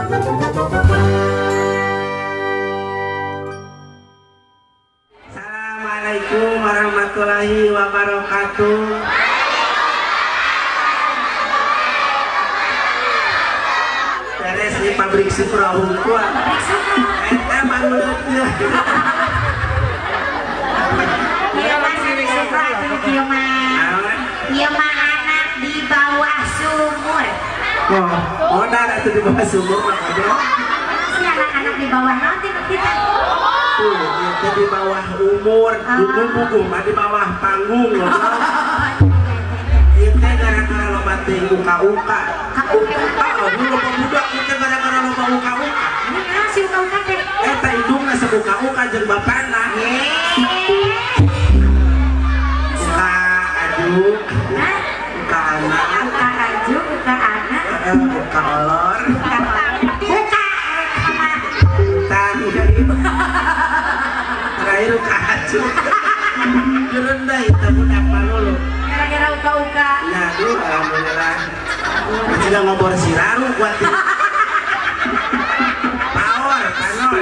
Assalamualaikum warahmatullahi wabarakatuh. Beres di pabrik Supra hungkul. Eta baru leutik. Ieu mah Supra atuh kieu mah. Ieu mah anak di bawah sumur. Oh, modal atuh di bawah sumur mah goblok. Si anak-anak di bawah naon teh kita? Tuh, itu di bawah umur, buku-buku mah di bawah panggung loh. Itu gara-gara loba teuing uka-uka. Uka-uka, loba budak itu gara-gara loba uka-uka. Ini naon si uka-uka teh? Eta hidungna sabuka-uka jeung bapana. Uka ajuk, uka anak, uka ajuk, uka anak, uka olor, uka terakhir uka ajuk. Rendah itu budak manulu. Gara-gara uka-uka. Ya, aduh, alhamdulillah. Sudah ngobor siraru buat power, panon.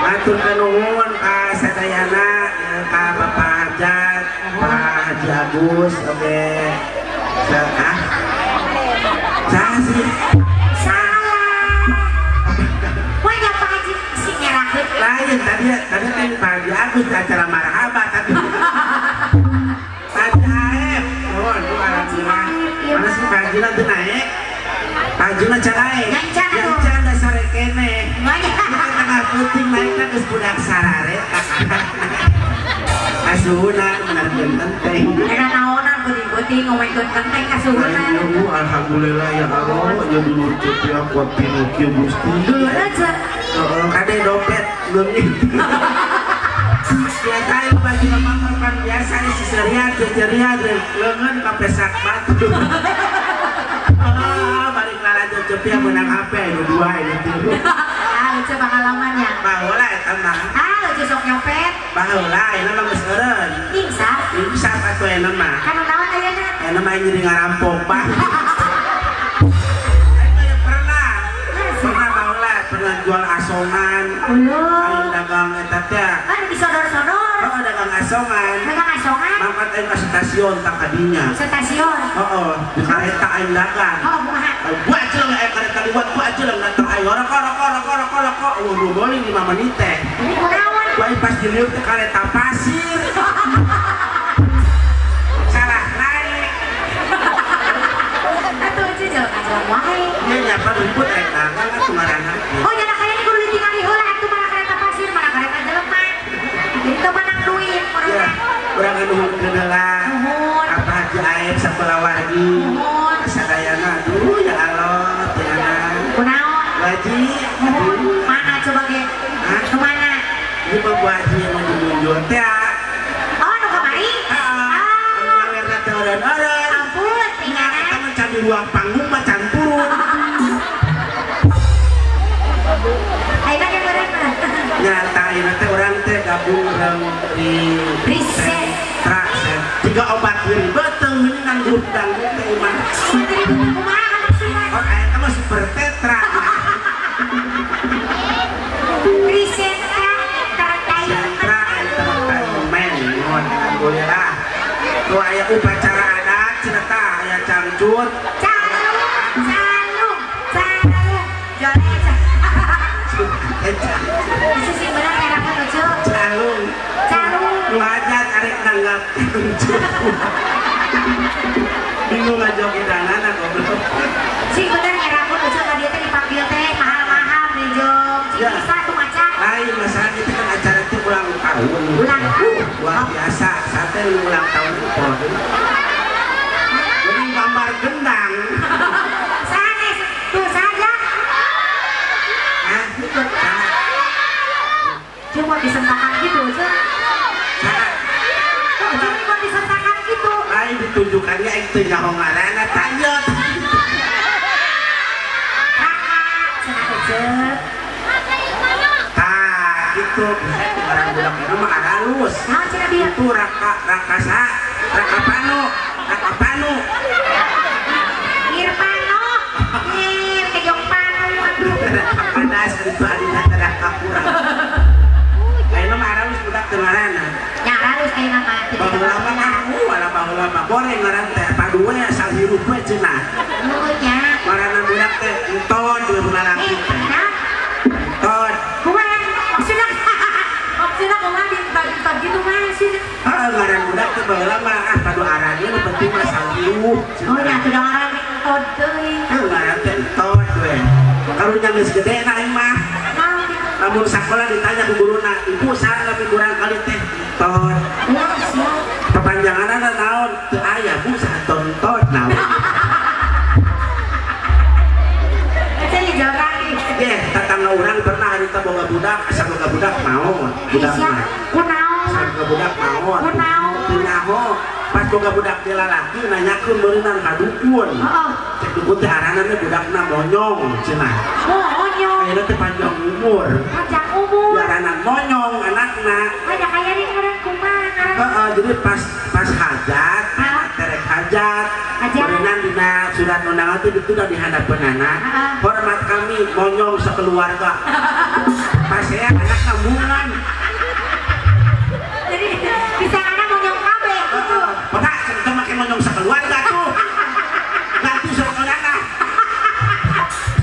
Matur nuhun ka sadayana, ka Bapak Hajat, Pak Haji Agus, oke. Saha? Saha sih? Salah. Wah, ya Pak Haji sing nyerakeun. Lain tadi teh Pak Haji Agus acara marhaba tadi. Pak Haji Aep, nuhun, alhamdulillah. Mana sih Pak Haji teu naik? Pak Haji mah can naik. Yang can da sore keneh. Tengah puting naikna geus budak sarare. Kasuhunan menerkeun kenteng. Era naonan peuting-peuting ngomongkeun kenteng kasuhunan. Alhamdulillah ya Allah, nya dulur teh kuat Pinocchio Gusti. Dulur aja. Heeh, kade dompet leungit. Biasa ieu baju mah kan biasa si serian cecerian leungeun kapesak batu. Ah, balik lalajo cepia menang HP nu dua ini tilu. Ah, lucu pengalamannya. Baheula eta mah. Ah, lucu sok nyopet. Baheula ayeuna mah geus eureun. Insaf. Insaf atuh ayeuna mah. Kan naon ayeuna? Ayeuna mah jadi ngarampok, Pak. Ayeuna pernah. Pernah baheula pernah jual asongan. Ulun. Ayeuna dagang eta teh. Kan disodor-sodor. Oh, dagang asongan. Dagang asongan. Mangkat aing ka stasiun tak kadinya. Stasiun. Heeh, di kareta aing dagang. Oh, kumaha? Buat jeleng aya kareta liwat, buat jeleng datang aing rokok rokok rokok rokok rokok. Eueuh boling 5 menit teh. Ini kunaon? Bae pas diliuk teh kareta pasir. Salah naik. Atuh euy jeleng wae. Nya nyapa ribut aing dagang atuh ngaranna. Oh, nya kayaknya kudu ditingali heula atuh mana kareta pasir, mana kareta jelema. Jadi teu menang duit urang. Urang nuhunkeun heula. Nuhun. Apa Haji Aep sapalawargi. Nuhun. Sadayana aduh ya Allah tiana. Kunaon? Haji. Nuhun. Mana coba ge? Hah? Kemana? Ieu mah Bu Haji yang munjul teh. Oh, nu kamari? Heeh. Anu ngawerna teh eureun-eureun. Ampun, tinggalan. Eta mah can di ruang panggung mah can turun. Ayeuna ge meureun mah. Nyata ayeuna teh urang teh gabung urang di Sentra. Tiga obat nyeri beuteung mendingan grup dangdut teh imah. Nyeri beuteung kumaha maksudna? Oh, eta mah super tetra. Risentra Entertainment. Entertainment. Nuhun, alhamdulillah. Tuh aya upacara adat cenah tah aya cangcut. Calung, calung, calung. Jole. Itu sih bener ngerakeun lucu. Calung. Calung. Nu hajat arek nanggap cangcut. Bingung ngajogedanana goblok. Sih bener ngerakeun lucu ka dieu teh dipanggil teh mahal-mahal di jog. Cing bisa tuh maca. Lain masalah itu kan acara itu ulang tahun. Ulang tahun. Luar biasa, sate ulang tahun itu. Jadi gambar gendang. Sanes, tuh saya. Hah? Itu salah. Cuma disentakan gitu, Cuk. Salah. Cuma disentakan gitu. Lain ditunjukkannya itu nyaho ngaranna tayot. Kakak, cenah Cuk. Tah, gitu. Bisa barang budak itu mah halus. Naon cenah dia? Itu raka rakasa, raka panu, raka panu. Irpano. Ir kejong panu. cenah. Oh nya. Ngaranna budak teh enton we mun lalaki teh. Enton. Kumaha maksudna? Maksudna kumaha dientot-entot gitu mah sih. Heeh, ngaran budak teh baheula mah ah padu arannya nu penting mah sawiuh. Oh nya atuh da ngaran entot teuing. Heuh ngaran teh entot we. Karunya geus gede na aing mah. Lamun sakola ditanya ku guruna, "Ibu saha lebih kurang kali teh?" Entot. Kepanjanganna naon? Teu aya bu saha tonton naon. Ye, tetangga urang pernah harita boga budak, asa boga budak maot. Budak mah. Kunaon? Asa boga budak maot. Kunaon? Teu nyaho. Pas boga budak teh lalaki nanyakeun meureunang ka dukun. Heeh. Cek dukun teh aranna teh budakna monyong cenah. Monyong. Ayeuna teh panjang umur. Panjang umur. Ngaranna monyong anakna. Ada kaya di ngaran kumaha ngaran. Heeh, jadi pas hajat, terek hajat. Meureunang dina surat undangan teh itu di handapeunana. Hormat kami monyong sekeluarga. Pas saya anakna mungan. Jadi bisa anak monyong kabeh gitu. Bapak cenah make monyong sekeluarga tuh. Ganti surat undangan.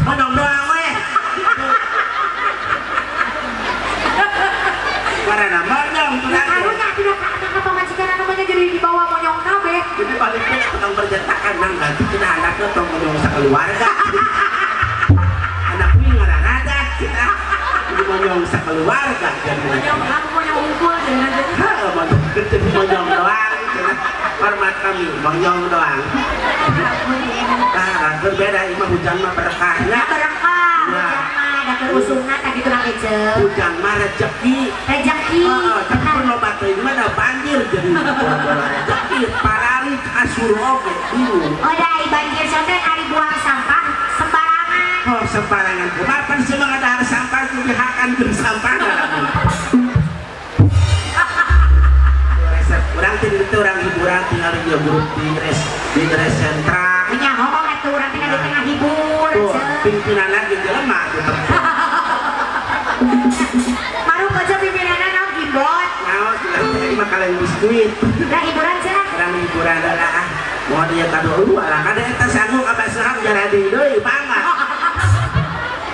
Monyong doang we. Karena monyong tuh. Karunya tidak anak pamajikan anu mah jadi dibawa monyong kabeh. Jadi baliknya tukang percetakan nang ganti cenah anakna tong monyong sakeluarga. Anak kuing ngararadat cenah. Jadi monyong sakeluarga jadi monyong kamu monyong unggul jadi heeh monyong monyong doang cenah. Hormat kami monyong doang. Nah, berbeda ieu mah hujan mah berkahnya. Berkah. Hujan mah da keur usumna tah kitu na ece. Hujan mah rezeki. Rezeki. Heeh, tapi pun loba teuing mah da banjir jadi rezeki paralik asur oge bingung. Oh da ai banjir sampe ari buang sampah sembarangan. Oh sembarangan kumaha pan semua ada sampah kudu dihakan jeung sampah. Resep urang teh ditu urang hiburan tinggal di grup di res sentra. Nya ngomong atuh urang teh di tengah hibur. Tuh, pimpinanna ge jelema gitu. Maruk aja pimpinanna naon gimbot. Naon teh mah kaleng biskuit. Lah hiburan cenah. Urang hiburan lah. Mau dia kado lu lah kada eta sanggup kabasahan jaradi deui bangga.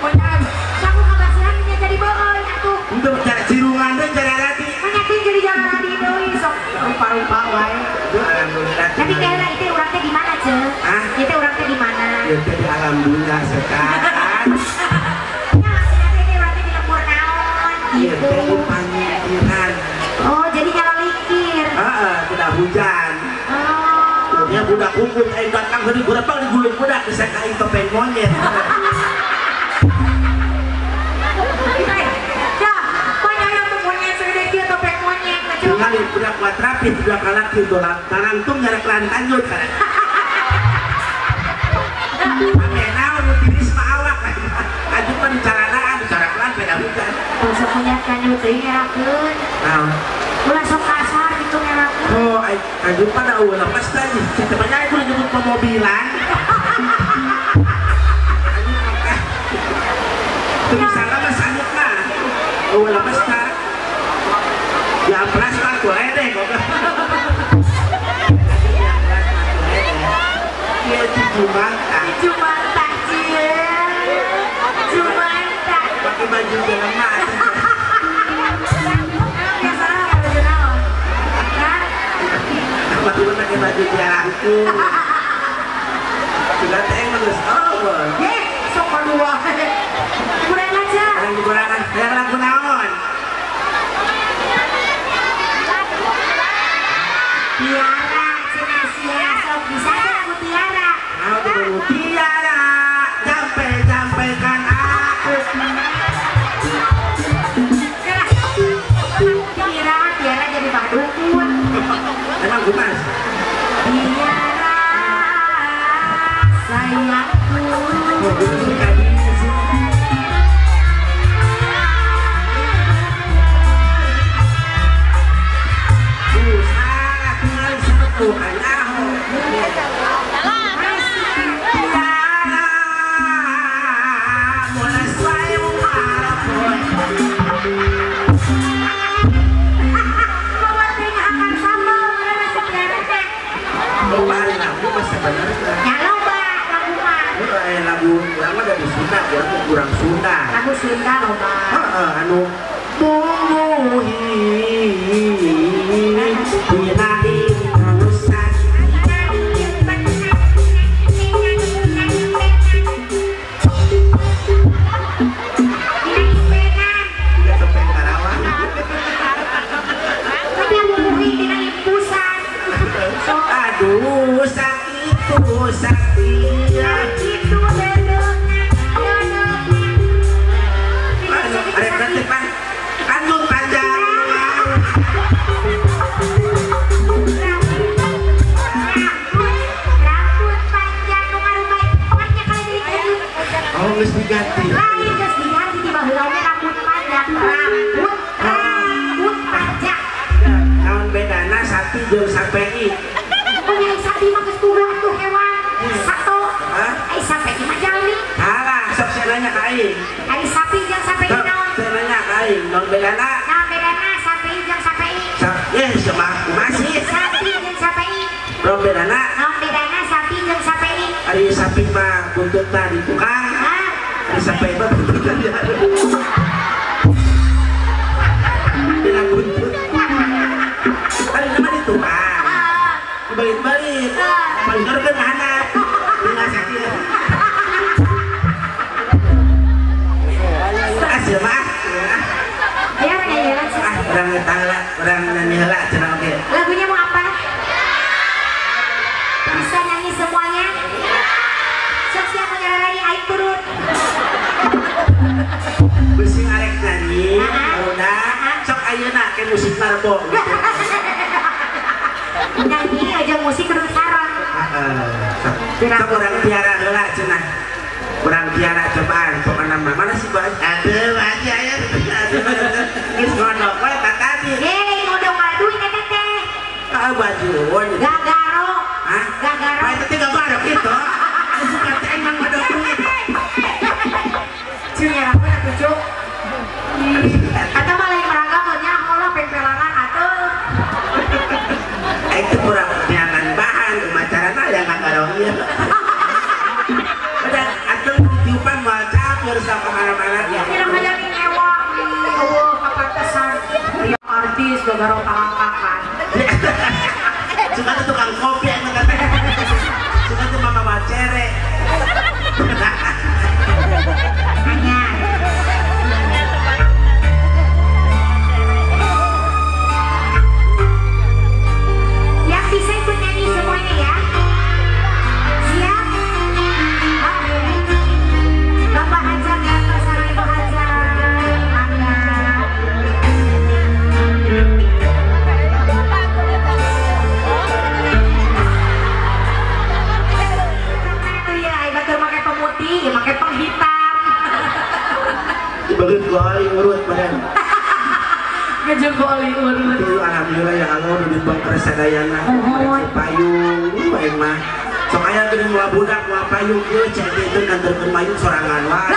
Pokoknya sanggup kabasahan nya jadi beueun atuh. Untuk cara cirungan deui jaradi. Menyakin jadi jaradi deui sok rupa-rupa wae. Alhamdulillah. Tapi teh lah itu urang teh di mana, Ceu? Hah? Itu urang teh di mana? Ieu teh di alam dunia sekarang. Nya maksudna teh urang teh di lembur naon Ieu gitu. teh di panyingkiran. Oh, jadi nyalalikir. Heeh, tidak hujan. Oh. Nya budak hukum aing datang heuri budak digulung budak diseka aing topeng monyet. Ya, banyak yang tuh monyet segede kieu topeng monyet. Ningali budak watrapi budak lalaki dolan tarangtung nyarak lantanjut kana. Ame naon nu tiris mah awak aju mah dicaranaan dicaraklan beda hujan. Sok monyet kanyu teuing ngerakeun. Naon? Ulah sok kasar gitu ngerakeun. Oh, aju mah da eueuh lepas tadi. Cek banyak aku nyebut pemobilan. Aju mah teu bisa mah sanyut mah. Eueuh lepas ta. Ya amplas mah tuh deh goblok. Ieu cumantah. Cumantah cie. Cumantah. Pakai baju jelema. Biasana pakai baju naon? Hah? Baju pakai baju jalangkung. Juga teh mah geus eueuh. Eh, sok kadua. Hiburan aja. Hiburan hayang lagu naon? Tiara, cenah sia sok bisa teh lagu Tiara. Lagu Tiara, jampe-jampekan aku. Tiara, Tiara jadi badukun. Emang kumas? Tiara, sayangku. Tuh kanyaho. Tiara, mulai suai marapoy. Bawa teh akan sambal mana si Tiara teh. Loba lagu mah sebenarnya. Ya loba. lagu urang mah dari Sunda, urang mah kurang Sunda. Lagu Sunda loba. Heeh, anu mumuhi dina impusan. Tapi yang mumuhi dina impusan. Aduh sakitu sakit. Sakitu dedeuna dedeuna. Rambut panjang. Rambut panjang nu ngarumai. Maknya kali deui tadi. Oh, geus diganti. Lain geus diganti di baheulana rambut panjang. Rambut panjang. Naon bedana sapi jeung sapi? Punya sapi mah geus tuh atuh hewan. Sato. Ai sapi mah jalmi. Halah, sok sia nanya ka aing. Ai sapi jeung sapi naon? Sia nanya ka aing, naon bedana? Naon bedana sapi jeung sapi? Sama masih. Sapi jeung sapi. Naon bedana? Naon bedana sapi jeung sapi? Ari sapi mah buntutna di tukang. Ari sapi mah buntutna di dina buntut. Ari nama di tukang. Dibalik-balik. Palingor kan anak. Dina sakit. Asih mah. Ya, ya, ah, urang heula, urang nyanyi heula cenah oge. Lagunya mau apa? Bisa nyanyi semuanya? Sok siapa nyarani aing turun. Bisi arek nyanyi, udah sok ayeuna ke musik marbo gitu. Nyanyi aja musik kudu saron. Heeh. Sok urang tiara heula cenah. Urang tiara cobaan pokona mah mana sih Bang? Aduh, aja aya. Geus ngodok we tadi. Hei, ngodok aduh eta teh. Ah, baju. Gagaro. Hah? Gagaro. Pak eta teh gagaro kitu. Anu suka teh emang ngodok duit. Cuy nyarapkeun atuh, Cuk. Atau malah yang merangga mah nyaho lah pempelangan atuh. Aing teh kurang neangan bahan umacarana yang gagaro ieu. Udah atuh ditiupan moal campur sama kemana-mana. Kira hayang nyewa. Eueuh kapantesan aya artis gagaro talangkakan. Suka tuh tukang kopi anu teh. Suka tuh mama wacere. Anyar. Yang bisa ikut nyanyi semuanya ya. Siap? Oke. Bapak Hajar dan pasangan Ibu Hajar. Mangga. Itu ya, batur make pemutih, ya make penghitam. Dibeut goli urut badan. Ngejeng goli urut. Aduh, alhamdulillah ya Allah udah dibongkar sadayana. Payung, aing mah. Sok aya geuning moal budak moal payung ieu cek itu kantorkeun payung sorangan wae.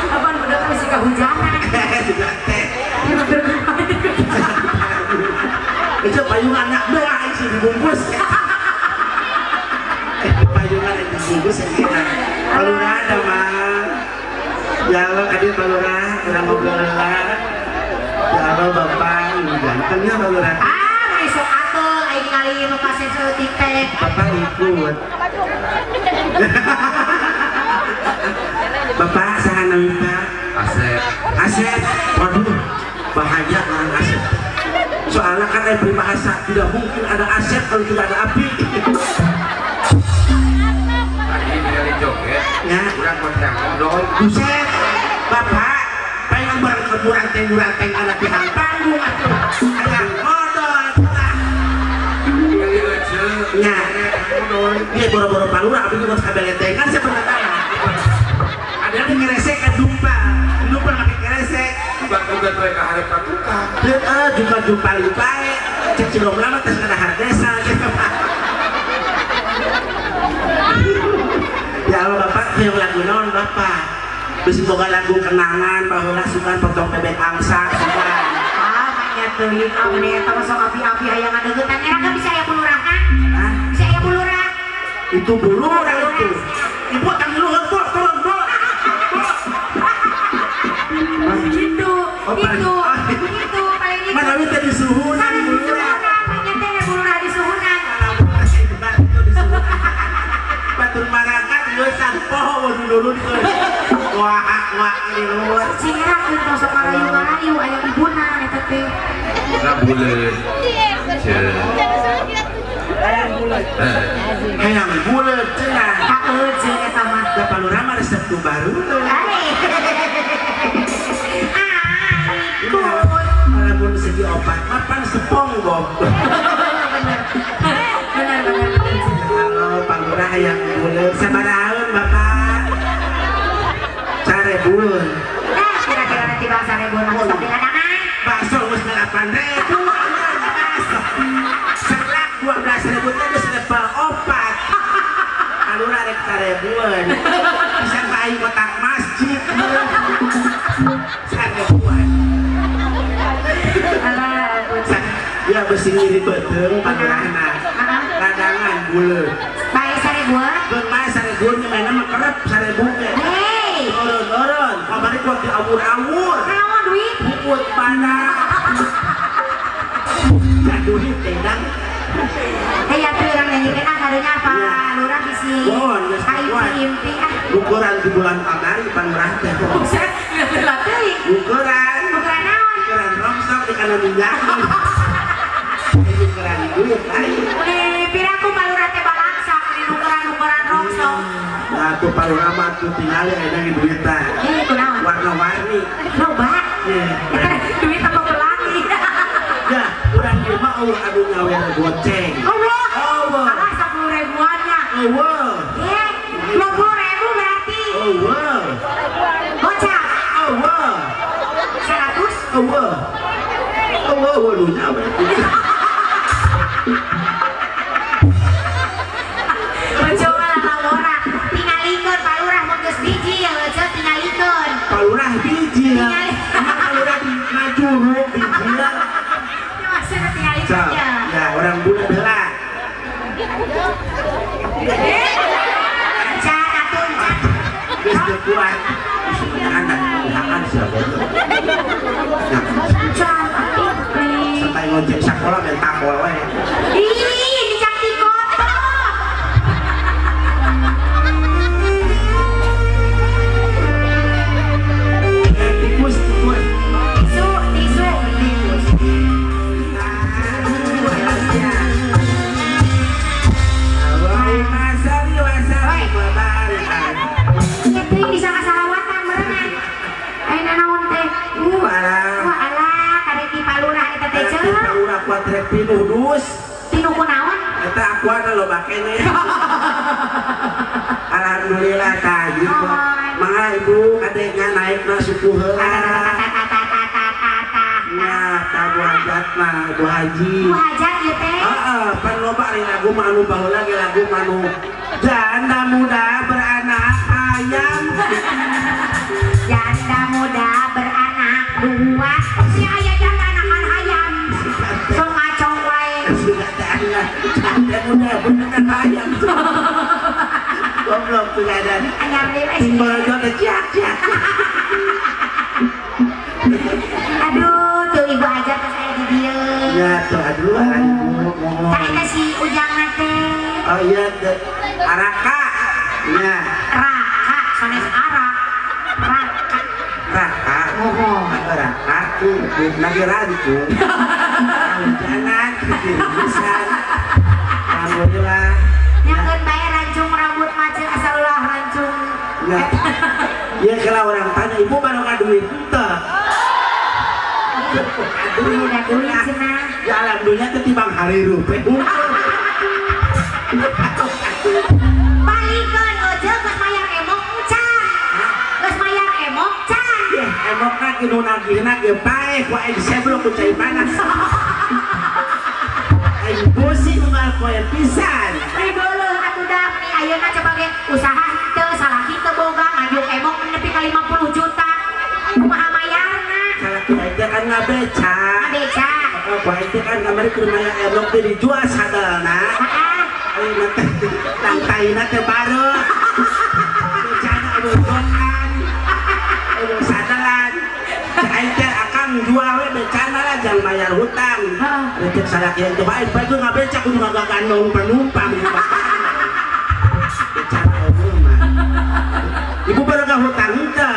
Apaan budak masih kehujanan. Juga teh. Itu payung anak doa aing sih dibungkus. Payungan yang dibungkus yang enak. Palurah ada mah. Ya Allah kadir palurah, urang ngobrol heula. Ya Allah bapak, ibu gantengnya palurah. Ah, sok atuh aing ningali nu pasien saeutik teh. Bapak ikut. Bapak saha nami Pak? Asep. Asep. Waduh, bahaya orang Asep. Soalnya kan ada peribahasa, tidak mungkin ada Asep kalau tidak ada api. Tadi ningali joget, ya. Urang kontak ngobrol. Buset, bapak, pengen bareng keburang-teng anak di hang panggung atuh. Hayang modal tah. Ningali euceu. Nya, dia boro-boro palura abdi geus kabeletengan sebenarnya. Ada yang ngeresek kan jumpa, jumpa make keresek. Batugan we ka hareup ka tukang. Heeh, juga jumpa lipae. Cek cilok lama tes kana hardesa gitu Pak. Ya Allah Bapak, yang lagu naon Bapak? Bisi boga lagu kenangan, baheula sugan potong bebek angsa sugan. Ah, manya teuing ah meni eta mah sok api-api hayang ngadeuketan. Era bisa aya pulurahan? Hah? Bisa aya pulurahan? Itu bulurah itu. Ibu tanggung luhur, Bu, turun, Bu. Itu, itu paling itu. Mana teh disuhunan bulurah. Namanya teh bulurah disuhunan. Batur marakat leusan poho nurun euy. Wah, wah lieur. Cingera keun sok marayu-marayu aya ibuna eta teh. Lah buleut. Hayang buleut cenah. Heueuh cenah eta mah. Da palurah mah resep nu baru. Lamun segi opat mah pan SpongeBob. Bener. Halo palurah hayang buleut sabarahaeun Bapak? Sarebueun. Nah, kira-kira nanti bang sarebueun mah geus ladangan. Bakso geus 8.000. Selak 12.000 teh geus level 4. Palurah rek sarebueun. Bisa bae kotak masjid. Sarebueun. Ya besi ngiri beuteung palurahna. Ladangan buleut. Bae sarebueun? Keun bae sarebueun mainna mah kerep sarebu ge. Hei. Turun-turun, kamari kuat diawur-awur. Naon duit? Puput mana? Duit teh dang. Hei atuh urang nyanyikeun ah karunya Pak Lurah bisi. Impi-impi ah. Ukuran di bulan kamari palurah teh. Buset, geus teuing. Ukuran. Ukuran naon? Ukuran rongsok di kana minyak. Ukuran duit lain. Nih piraku palurah teh balangsak di ukuran-ukuran rongsok. Nah tuh palurah mah tuh tingali aya duit teh. Eh kunaon? Warna-warni. Loba. Duit apa pelangi. Ya, urang ieu mah eueuh anu nyawer goceng. Allah. Eueuh. Alah 10 ribuannya. Eueuh. Eh, 20.000 berarti. Eueuh. Gocap. Eueuh. 100. Eueuh. Eueuh eueuh nu nyawer. Mencoba lalawora. Tingalikeun palurah mun geus biji ya heueuh tingalikeun. Palurah biji ya. Palurah ngajuruk biji ya. Ya, orang bulan heula. Can atuh can. Geus teu kuat. Anak anak siapa itu? Can atuh. Sampai ngojek sakola main tapol we. Ih, dicak di kota. Tikus, tikus. Tisu, tisu, tikus. Nyeting bisa kasalawatan berenang. Ayeuna naon teh? Alah. Alah, karek di palurah eta teh ceuk. Palurah kuat rek pinuh dus. Pinuh kunaon? Eta akuana loba keneh. Alhamdulillah tah ieu. Mangga ibu kadengna naikna suku heula. Nah, tah Bu Hajat mah, Bu Haji. Bu Hajat ieu teh. Heeh, pan loba ari lagu mah anu baheula ge lagu mah anu janda muda beranak ayam. Janda muda beranak dua. Si aya janda anakan ayam. Sok ngaco wae. Janda muda beranak ayam. Goblok tuh ada. Anyar deui we. Timbal teh ciak-ciak. Aduh, tuh ibu Hajat pas aya di dieu. Ya tuh aduh ibu. Tah eta si Ujangna teh. Oh iya teh. Araka. Nya. Raka, sanes arak. Raka. Raka. Oh. Raka tuh lagi rancu. Hujanan, pisan. Alhamdulillah. Nyakeun bae rancung rambut macet asal ulah rancung. Ya. Ya kalau orang tanya ibu baru ngaduit teu. Duit cenah. Ya alhamdulillah teh tibang hari rupe. Balikeun eueuh geus mayar emok can. Geus mayar emok can. Yeh, emokna ki nu nagihna ge paeh ku aing seblok ku cai panas. Aing pusing unggal poe pisan. Ribeuleuh atuh dah meni ayeuna coba ge usaha teu salaki teu boga ngajuk emok nepi ka 50 juta. Kumaha mayarna? Salaki aing teh kan ngabeca. Ngabeca. Ku aing teh kan kamari keur mayar emok teh dijual sadalna. Heeh. Ayeuna teh lantaina teh bareuh. Becana eueuh gokan. Eueuh sadalan. Aing teh akang jual we becana lah jang bayar hutang. Recek salaki teh bae bae geus ngabeca kudu ngagandong penumpang di becana eueuh mah. Ibu boga hutang henteu?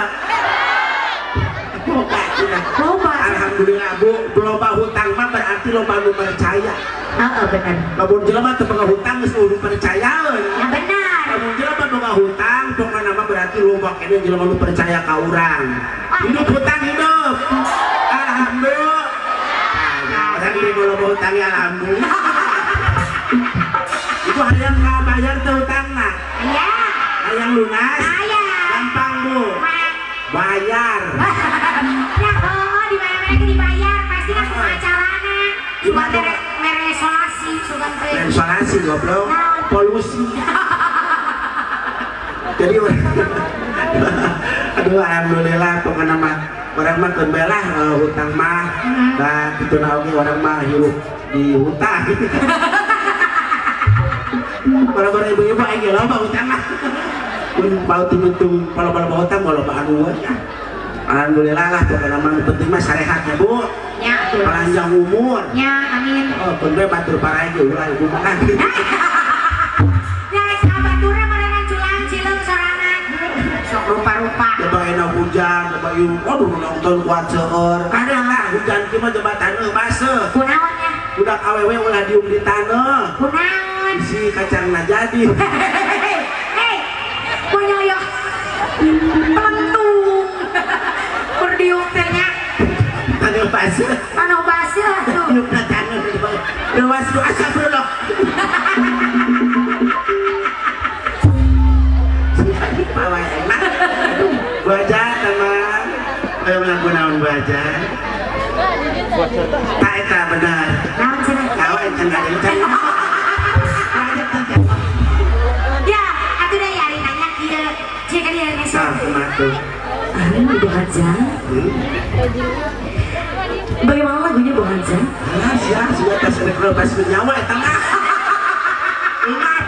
Loba cenah. Loba. Alhamdulillah Bu, loba hutang mah berarti loba nu percaya. Heeh bener. Lamun jelema teu boga hutang geus nu percayaeun. Ya benar. Lamun jelema boga hutang pokona mah berarti loba keneh jelema nu percaya ka urang. Hidup hutang hidup. Alhamdulillah. Nah, urang ge loba hutang ya alhamdulillah. Ibu hayang ngabayar teu hutangna? Iya. Hayang lunas? Hayang. Gampang Bu. Bayar. Ya, oh, di mana-mana ge dibayar, pasti kan kumaha carana. Sugan teh mere isolasi, sugan teh. Isolasi goblok, polusi. Jadi aduh alhamdulillah pokona mah urang mah keun bae lah hutang mah. Da kitu na oge urang mah hirup di hutang. Bara-bara ibu-ibu aing ge loba hutang mah. Mun baut diuntung loba-loba hutang loba anu we. Alhamdulillah lah pokona mah penting mah sarehat ya Bu. Ya, betul. Panjang umur. Ya, amin. Oh, pun bae batur parae ge ulah ibu mah. Ya, sabaturna meureunna culang cileung sorangan. Sok rupa-rupa. Coba enak hujan, coba ieu. Aduh nonton kuat seueur. Kadang lah hujan kieu mah jembatan eueuh baseuh. Kunaon nya? Budak awewe ulah dium di taneuh. Kunaon? Si kacangna jadi. Hei, kunyoyok. Pelentung. Kur dium teh nya. Taneuh baseuh. Taneuh baseuh atuh. Dium na taneuh. Lewas lu astagfirullah. Pawa enak. Baca teman. Ayo lagu naon baca. Tak eta benar. Naon cenah? Tahu eta enggak. Ya, atuh da ari nanya kieu. Cek kan ieu geus. Tah, kumaha tuh? Ibu Haja. Bagaimana lagunya Bu Haja? Alah, sia sudah tas rek bebas nyawa eta mah. Ingat.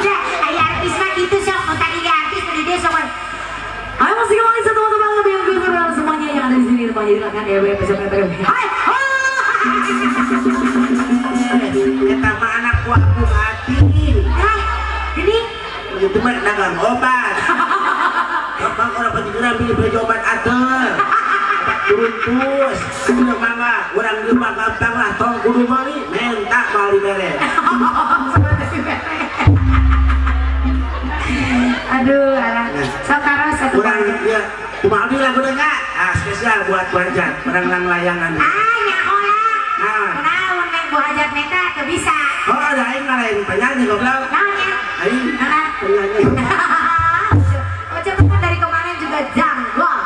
Ya, aya artis mah kitu sok, mun tadi ge artis di dieu sok. Ayo masih kembali satu teman lebih yang gue semuanya yang ada di sini semuanya silakan ya besok. Hai. Eta mah anak buah Bu Ati. Hah? Gini? Itu mah dagang obat. Bang orang penjara beli beli obat ater. Obat turuntus. Aduh mangga, urang di mah gampang lah tong kudu meuli, minta bali bere. Aduh, alah. Sok taros satu. Urang ya, kumaha deui laguna nya? Ah, spesial buat Bu Hajat, urang lang layangan. Ah, nyaho lah. Nah. Kunaon nek Bu Hajat minta teu bisa. Oh, ada aing ngalain penyanyi goblok. Naon nya? Aing. Heeh. Penyanyi. Oh, coba dari kemarin juga janggol.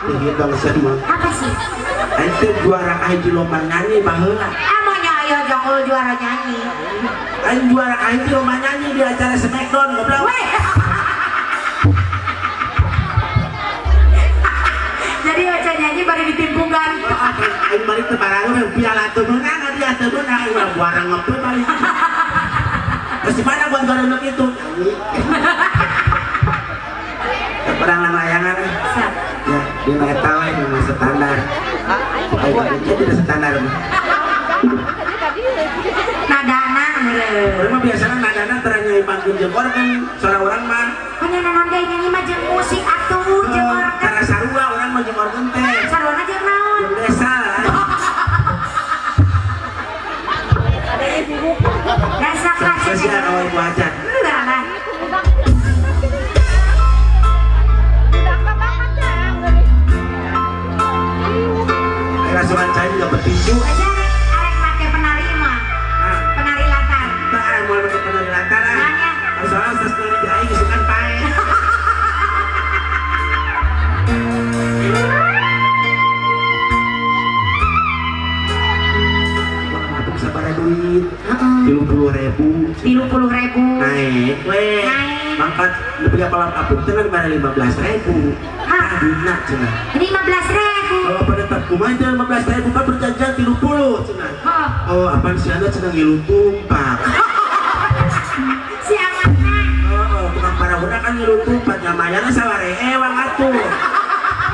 Tinggi dong semua. Apa sih? Aing teh juara kahiji lomba nyanyi baheula. Ah, mau nyoyo janggol juara nyanyi. Aing juara kahiji lomba nyanyi di acara Smackdown goblok. Weh. Jadi baca nyanyi baru ditimpungan. Aing balik teu barang piala teu meunang hadiah teu meunang aing mah barang ngepe balik. Terus di mana buat gareundeuk itu? Perang layangan. Ya, dina eta we mah standar. Aing tidak standar. Nadana meureun. Urang mah biasana nadana tara nyaipangkeun jeung organ, suara urang mah. Punya naon ge nyanyi mah jeung musik atuh jeung organ. Tara sarua urang mah jeung organ teh. Saruana jeung naon? Jeung desa. Desa kelas spesial awal Bu Hajat. Lah. Rasukan saya juga bertinju. Aja arek make penari mah. Penari latar. Tah, moal make penari latar ah. Nanya. Soalnya sas nari di aing geus kan pae. Wah, atuh sabaraha duit? 30.000. 30.000. Naik we. Naik. Mangkat nepi ka kolam apung teh kan 15.000. Hah? Duitna cenah. 15.000. 15.000. Oh, pada tak kumaha teh 15.000 kan perjanjian 30 cenah. Oh, apaan si anda cenah ngilu tumpak. Si amatna. Oh, tukang parahuna kan ngilu tumpak nya mayarna saware ewang atuh.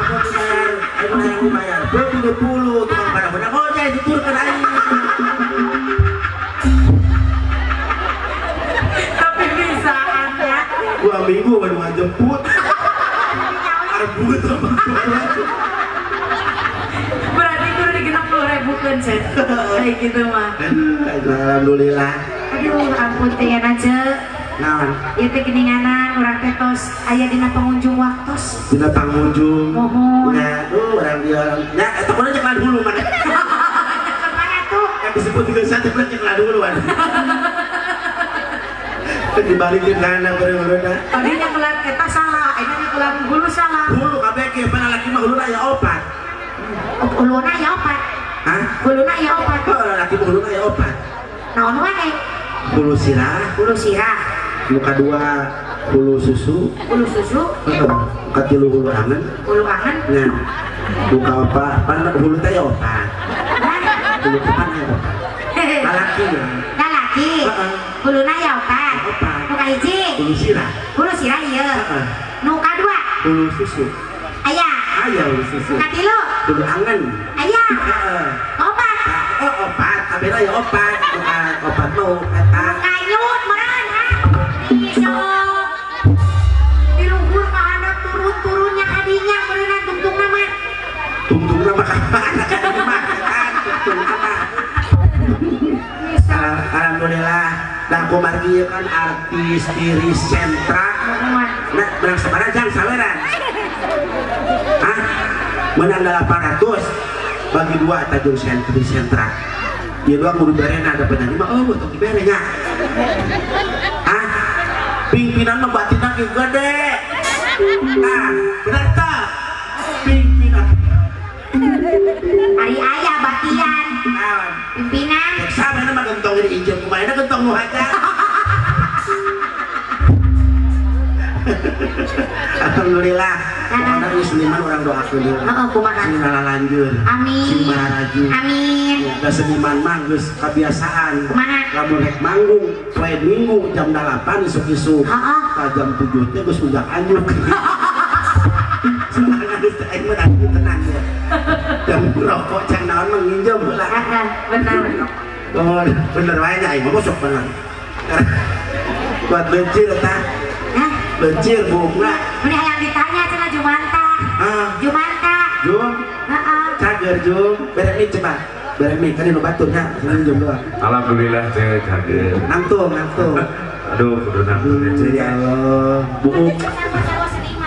Apa dibayar? Ayo hayang dibayar. 30 tukang parahuna ngojay tuturkeun aing. Tapi bisaan ya. 2 minggu baru ngajemput. Arbut sama. Berarti kudu di 60.000 kan, Cek. Kayak gitu mah. Alhamdulillah. Aduh, ampun teh aja. Naon? Ieu teh geuninganan urang teh tos aya dina pengunjung waktos. Dina pangunjung. Mohon. Nya, aduh urang dieu orang. Nya eta kudu cek dulu mana. Kemana tuh? Kan disebut tiga satu kudu cek dulu mana. Dibalikin kana beureuna. Tadi nyekelan eta salah, ayeuna nyekelan hulu salah. Hulu kabeh ge pan lalaki mah huluna aya opat. Huluna aya opat. Hah? Huluna aya opat. Oh, lalaki mah huluna aya opat. Naon wae? Hulu sirah. Hulu sirah. Nu kadua hulu susu. Hulu susu. Heeh. Katilu hulu angen. Hulu angen. Nya. Nu kaopat, pan hulu teh aya opat. Hulu teh pan aya opat. Lalaki. Lalaki. Heeh. Huluna aya opat. Nu kahiji. Hulu sirah. Hulu sirah ieu. Heeh. Nu kadua. Hulu susu. Aya. Aya hulu susu. Nu katilu. Hulu angen. Aya. Heeh. Opat. Oh, opat, kabeh aya opat. Nu opat mah eta. Kanyut meureun ha. Sok. Di luhur ka handap turun-turunnya kadinya meureunna tungtungna mah. Tungtungna mah ka mana? Tungtungna mah. Alhamdulillah. Nah, kumargi ieu kan artis diri sentra. Nah, menang sabaraha jang saweran? Hah? Menang 800 bagi 2 tajung sentri sentra. Ieu doang kudu berena ada penyanyi mah oh tong dibere nya. Hah? Pimpinan mah batinna ge gede. Nah, bener teu? Pimpinan. Ari aya batian. Naon? Pimpinan. Cek sabana mah gentong di injem kumaha gentong nu hajar. Alhamdulillah. Pokoknya ieu seniman urang doakeun heula. Heeh, kumaha? Sing ngalalanjur. Amin. Sing mararaju. Amin. Da seniman mah geus kabiasaan. Kumaha? Lamun rek manggung poe Minggu jam 8 isuk-isuk. Heeh. Ka jam 7 teh geus ujak anjuk. Soalna geus teh aing mah tenang ya. Jam rokok can naon mah nginjem heula. Heeh, bener. Oh, bener wae nya aing mah sok bener. Buat lencir eta. Hah? Lencir bunga. Meni hayang ditanya cenah Jumanta. Ah. Jumanta. Jum. Heeh. Cager Jum. Bere mie coba. Bere mie kan nu batur nya, jum doang. Alhamdulillah teh cager. Nangtung, nangtung. Aduh, kudu nangtung teh. Ya Allah, buuk.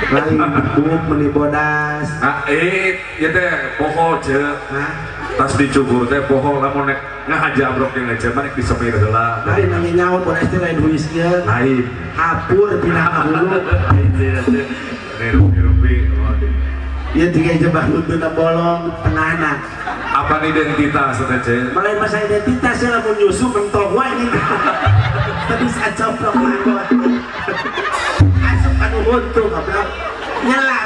Lain buuk meni bodas. Ah, ieu teh poho ce. Hah? Tas dicukur teh poho lamun nek ngahaja amrok jeung ece mah nek disemir heula. Lain nang nyaho bodas teh lain huis ieu. Lain. Hapur tina hulu. Rupi-rupi. Ieu tiga jebak huntuna bolong tengahna. Apa identitas teh ce? Malain masa identitas ya lamun nyusu mentok wae ini. Tapi sacoplok mah. Asup anu huntu goblok. Nyelak.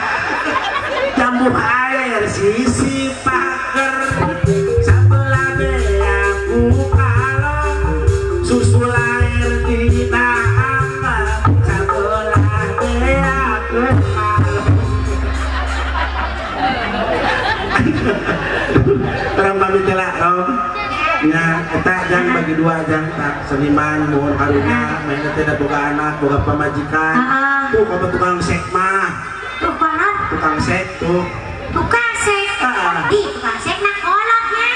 Jambu air sisi pager sabelah beaku kalong susu lahir tidak apa sabelah beaku kalong. Orang pamit lah Rom ya eta jang bagi dua jang tak seniman mohon karunya mainnya tidak boga anak boga pamajikan tuh kamu tukang sek mah tukang sek tuh tukang sek di tukang sek nak kolotnya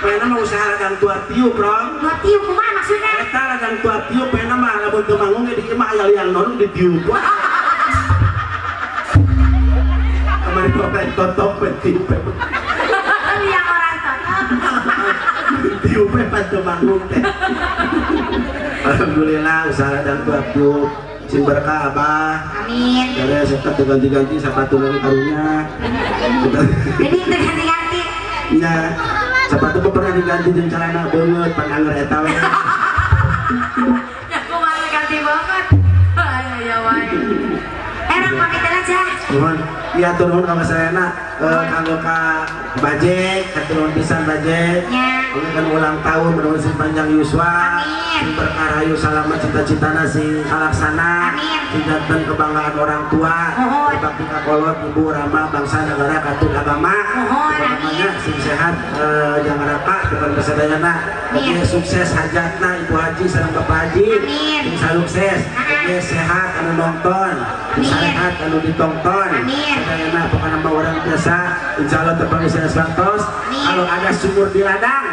pengen mah usaha ladang tua tiup Rom tua tiup kumaha maksudnya eta ladang tua tiup pengen mah lamun teu manggung ge di imah aya liang nonong ditiup kamari kok totok we tiup liang orang totok tiup we pas teu manggung teh. Alhamdulillah usaha ladang tua tiup sing berkah abah. Amin. Dari serta ganti-ganti sepatu lagi karunya. Jadi ganti-ganti. Iya. Sepatu mah pernah diganti jeung celana beungeut pan anger eta we. Ya kumaha ganti banget. Ayo ya wae. Ayo orang pamit aja. Nuhun. Iya turun ka sadayana kanggo ka Bajek, katurun pisan Bajek. Ini kan ulang tahun mudah-mudahan sing panjang yuswa. Sing berkah rahayu salamat cita-citana sing kalaksana. Sing janten kebanggaan orang tua. Bakti ka kolot ibu rama bangsa negara katut agama. Pokoknya sing sehat jangan rapa depan kasadayana. Oke sukses hajatna ibu haji sareng bapak haji. Sing sukses. Oke sehat anu nonton. Sing sehat anu ditonton. Sadayana pokokna mah orang biasa insyaallah terpanggil saya waktos. Kalau ada sumur di ladang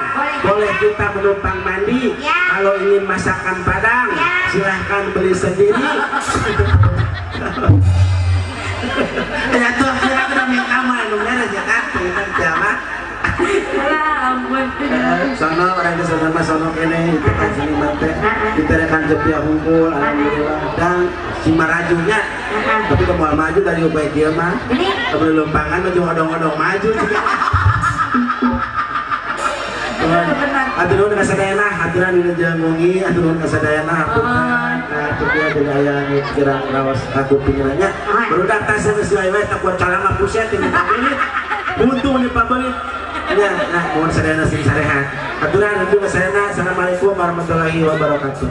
boleh kita menumpang mandi. Kalau ingin masakan Padang silahkan beli sendiri. Ya tuh kira udah minta mah nu beres ya kan pengen jamaah. Sono orang ke sono mah sono kene itu kan seniman teh diterekan jepia hungkul alhamdulillah dan si marajunya tapi kalau maju dari upaya dia mah tapi lompangan maju odong-odong maju juga. Atur nuhun ka sadayana, haturan dina jamungi, atur nuhun ka sadayana, hapunten. Atur dia jadi aya nu kirang raos aku pinggirnya. Barudak tas geus wae we tak buat calama puset ini pabelit. Buntung di pabelit. Ya, nah mohon sadayana sing sarehat. Haturan nuhun ka sadayana. Assalamualaikum warahmatullahi wabarakatuh.